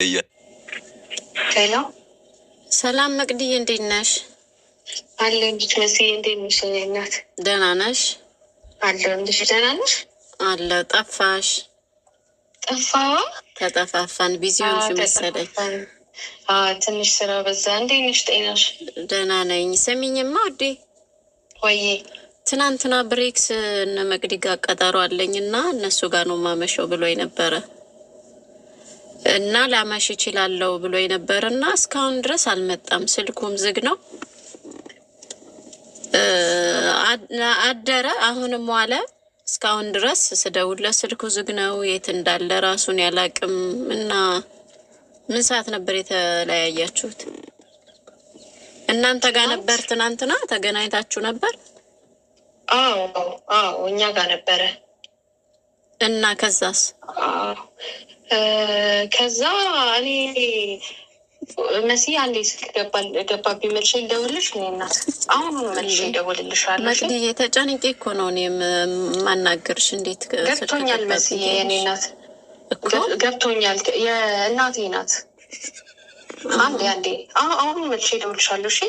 Hello። ሰላም መቅድዬ፣ እንዴት ነሽ? አለሁልሽ መስዬ፣ እንዴት ነሽ? የእኔ እናት። ደህና ነሽ? አለሁልሽ። ደህና ነሽ? አለ። ጠፋሽ። ጠፋዋ። ተጠፋፋን። Busy ሆንሽ መሰለኝ። ተጠፋፋን። ትንሽ ስራ በዛ። እንዴት ነሽ? ጤናሽ? ደህና ነኝ። ስሚኝማ ውዴ፣ ወይዬ። ትናንትና ብሬክስ እነ መቅዲ ጋር ቀጠሮ አለኝ እና እነሱ ጋር ነው ማመሸው ብሎ ነበረ እና ላመሽ እችላለሁ ብሎ ነበር እና እስካሁን ድረስ አልመጣም። ስልኩም ዝግ ነው። አደረ፣ አሁንም ዋለ። እስካሁን ድረስ ስደውልለት ስልኩ ዝግ ነው። የት እንዳለ ራሱን ያላቅም። እና ምን ሰዓት ነበር የተለያያችሁት? እናንተ ጋር ነበር ትናንትና? ተገናኝታችሁ ነበር? አዎ፣ እኛ ጋር ነበረ። እና ከዛስ? አዎ። ከዛ እኔ መሲ አንዴ ስልክ ገባብኝ። መልሼ ልደውልልሽ እኔ እናት፣ አሁኑኑ መልሼ እደውልልሻለሁ። እሺ? መቅድዬ፣ ተጨንቄ እኮ ነው እኔ የማናግርሽ። እንዴት ስልክ ገብቶኛል ገባብኝ መስዬ፣ የኔ እናት። እኮ። ገብቶኛል። የእናቴ ናት። አንዴ አንዴ አሁን መልሼ እደውልልሻለሁ። እሺ?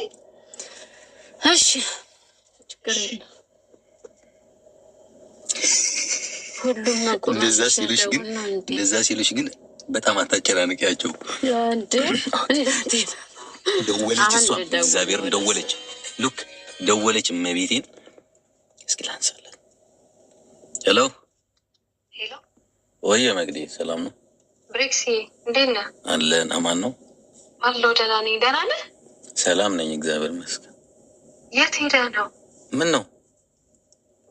እሺ፣ ችግር የለም። ሁሉም መቁረጥ እንደዛ ሲሉሽ ግን ነው እንዴ? እንደዛ ሲሉሽ ግን በጣም አታጨናንቂያቸው። እንዴ እንዴ! ደወለች፣ አሁን እሷ ልደውል እግዚአብሔርን ወደ ደወለች። Look፣ ደወለች። እመቤቴን እስኪ ላንሳለን። Hello። Hello። ወየ መቅዲ፣ ሰላም ነው? ብሬክሲ፣ እንዴት ነህ? አለን፣ አማን ነው። አለሁ፣ ደህና ነኝ። ደህና ነህ? ሰላም ነኝ፣ እግዚአብሔር ይመስገን። የት ሄደህ ነው? ምን ነው?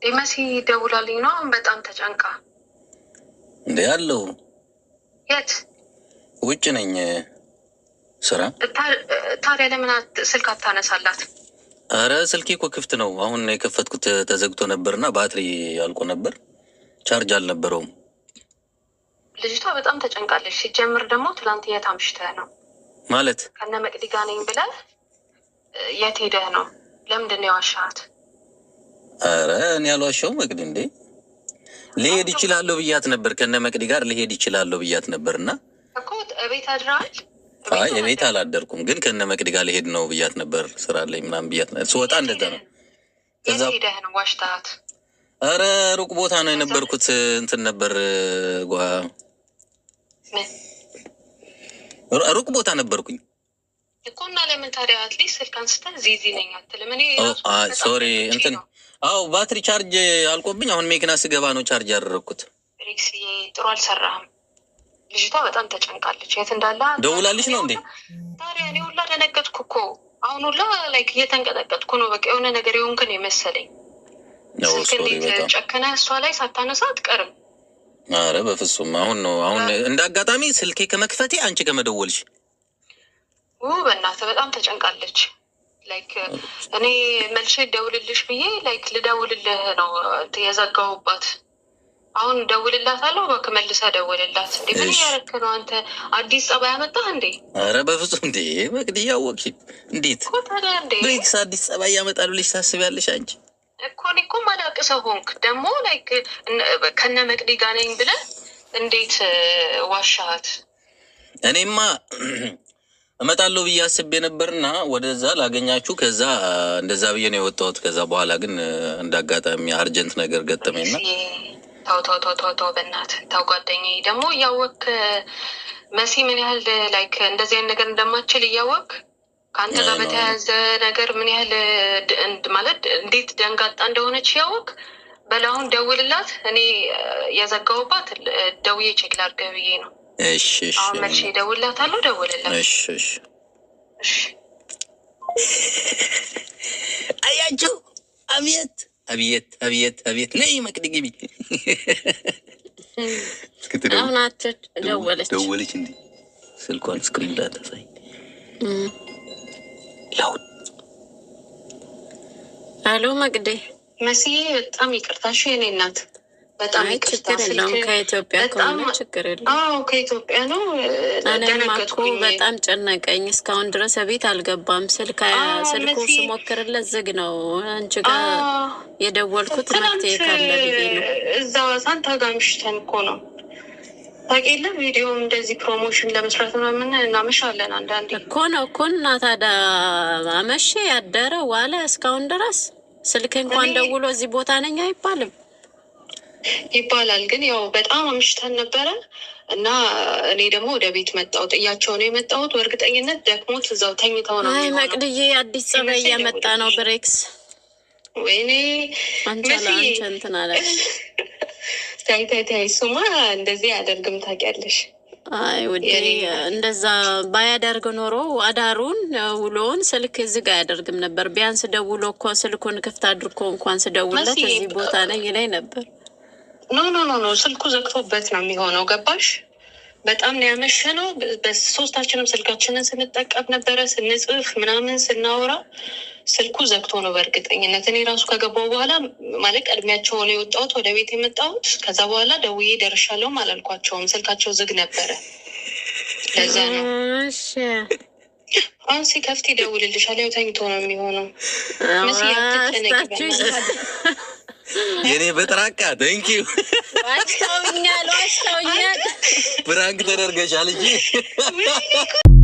መሲ ደውላልኝ ነው አሁን፣ በጣም ተጨንቃ። እንደ ያለው የት? ውጭ ነኝ፣ ስራ። ታዲያ ለምን ስልክ አታነሳላት? አረ ስልኬ እኮ ክፍት ነው። አሁን የከፈትኩት ተዘግቶ ነበርና ባትሪ አልቆ ነበር፣ ቻርጅ አልነበረውም። ልጅቷ በጣም ተጨንቃለች። ሲጀምር ደግሞ ትላንት የት አምሽተህ ነው? ማለት? ከነ መቅዲ ጋር ነኝ ብለህ የት ሄደህ ነው? ለምንድን ነው የዋሻሃት? አረ እኔ ያልዋሸሁም መቅዲ። እንዴ፣ ልሄድ ይችላለሁ ብያት ነበር። ከነ መቅዲ ጋር ልሄድ ይችላለሁ ብያት ነበር እና እኮ እቤት አድረሃል? አይ፣ እቤት አላደርኩም፣ ግን ከነ መቅዲ ጋር ልሄድ ነው ብያት ነበር። ስራ አለኝ ምናምን ብያት ነበር። ስወጣ እንደዛ ነው። የት ከዛ ሄደህ ነው ዋሽተሃት? አረ ሩቅ ቦታ ነው የነበርኩት። እንትን ነበር ምን? ሩቅ ቦታ ነበርኩኝ። እኮ እና ለምን ታዲያ at least ስልክ አንስተህ እዚህ ነኝ አትልም? እኔ ራሱ በጣም Sorry። ደንግጬ እንትን ነው። አዎ፣ ባትሪ ቻርጅ አልቆብኝ አሁን መኪና ስገባ ነው ቻርጅ ያደረግኩት። ሬክስዬ፣ ጥሩ አልሰራህም። ልጅቷ በጣም ተጨንቃለች። የት እንዳለ ደውላልሽ ነው እንዴ? ታዲያ እኔ ሁላ ደነገጥኩ እኮ። አሁን ሁላ like እየተንቀጠቀጥኩ ነው። በቃ የሆነ ነገር የሆንክን የመሰለኝ። ነው። ስልክ Sorry። እንዴት በጣም። ጨክነህ እሷ ላይ ሳታነሳ አትቀርም? አረ በፍጹም፣ አሁን ነው፣ አሁን እንደ አጋጣሚ ስልኬ ከመክፈቴ አንቺ ከመደወልሽ። በእናትህ በጣም ተጨንቃለች። Like እኔ መልሼ ደውልልሽ ብዬ like ልደውልልህ ነው የዘጋሁባት። አሁን ደውልላታለሁ። እባክህ መልሰህ ደውልላት። እንዴ፣ ምን እሺ። እያደረክ ነው አንተ? አዲስ ጸባይ ያመጣህ እንዴ? አረ በፍጹም። እንዴ መቅዲ፣ እያወቅሽ እንዴት እኮ ታዲያ እንዴ! ብሬክስ አዲስ ጸባይ ያመጣል ብለሽ ታስቢያለሽ አንቺ? እኮ እኔ እኮ ማላውቅ ሰው ሆንክ ደግሞ። Like ከነ መቅዲ ጋር ነኝ ብለህ እንዴት ዋሻሃት? እኔማ እመጣለሁ ብዬ አስቤ ነበርና ወደዛ ላገኛችሁ፣ ከዛ እንደዛ ብዬ ነው የወጣሁት። ከዛ በኋላ ግን እንደ አጋጣሚ urgent ነገር ገጠመኝና ተው ተው ተው ተው ተው፣ በእናትህ ተው ጓደኛዬ። ደግሞ እያወቅክ መሲ ምን ያህል like እንደዚህ አይነት ነገር እንደማትችል እያወቅክ፣ ከአንተ ጋር አይ ነው። በተያያዘ ነገር ምን ያህል ማለት እንዴት ደንጋጣ እንደሆነች እያወቅክ። በል አሁን ደውልላት። እኔ የዘጋሁባት ደውዬ check ላድርግህ ብዬ ነው። እሺ እሺ አሁን መልሼ እደውልላታለሁ። ደውልላት። እሺ። እሺ። አያችሁ፣ አቤት አቤት አቤት አቤት! ነይ መቅዲ፣ ግቢ። እስኪ ትደውል። አሁን ደወለች። ደወለች እንዴ? ስልኳን screen ላይ ታሳይ። Loud። አሎ መቅዴ። መስዬ፣ በጣም ይቅርታ እሺ፣ የኔ እናት፣ በጣም አይ ይቅርታ። ችግር የለውም። ስልክ ከኢትዮጵያ በጣም ከሆነ ችግር የለውም። አዎ፣ ከኢትዮጵያ ነው። እኔማ እኮ ደነገጥኩኝ። በጣም ጨነቀኝ። እስካሁን ድረስ ቤት አልገባም። ስልክ ስልኩ መሲ ስሞክርለት ዝግ ነው። አንቺ ጋር የደወልኩት ትናንት መፍትሄ ካለ ብዬ ነው። እዛ ሳንታ ጋር አምሽተን እኮ ነው። ታውቂ የለ ቪዲዮም እንደዚህ promotion ለመስራት ምናምን እናመሻለን አንዳንዴ። እኮ ነው እኮ። እና ታዲያ አመሸ፣ ያደረ ዋለ እስካሁን ድረስ ስልክ እንኳን እኔ ደውሎ እዚህ ቦታ ነኝ አይባልም። ይባላል ግን ያው በጣም አምሽተን ነበረ እና እኔ ደግሞ ወደ ቤት መጣሁ። ጥያቸው ነው የመጣሁት። በእርግጠኝነት ደክሞት እዛው ተኝተው ነው አይ የሚሆነው። መቅድዬ፣ አዲስ ጸባይ ሲነሳ እያመጣ ነው ይደውልልሻል። ብሬክስ። ወይኔ አንቺ አላ መስዬ አንቺ እንትን አላልሽ። ተይ ተይ ተይ፣ እሱማ እንደዚህ አያደርግም ታውቂያለሽ። አይ ውዴ፣ የኔ እንደዛ ባያደርግ ኖሮ አዳሩን ውሎውን ስልክ ዝግ አያደርግም ነበር። ቢያንስ ደውሎ እኮ ስልኩን ክፍት አድርጎ እንኳን ስደውልለት መስዬ እዚህ ቦታ ነኝ ይለኝ ነበር። No, no, no, no፣ ስልኩ ዘግቶበት ነው የሚሆነው። ገባሽ? በጣም ነው ያመሸነው። በሶስታችንም ስልካችንን ስንጠቀም ነበረ፣ ስንጽፍ ምናምን ስናወራ ስልኩ ዘግቶ ነው በእርግጠኝነት። እኔ ራሱ ከገባሁ በኋላ፣ ማለት ቀድሚያቸው ነው የወጣሁት ወደ ቤት የመጣሁት። ከዛ በኋላ ደውዬ ደርሻለሁም አላልኳቸውም። ስልካቸው ዝግ ነበረ። ለዛ ነው። እሺ። አሁን ሲከፍት ይደውልልሻል። ያው ተኝቶ ነው የሚሆነው። መስዬ አትጨነቂ አስታችሁ በእናትሽ። የኔ በጥራቃ thank you። ዋሽተውኛል፣ ዋሽተውኛል። Prank ተደርገሻል እንጂ። ወይኔ።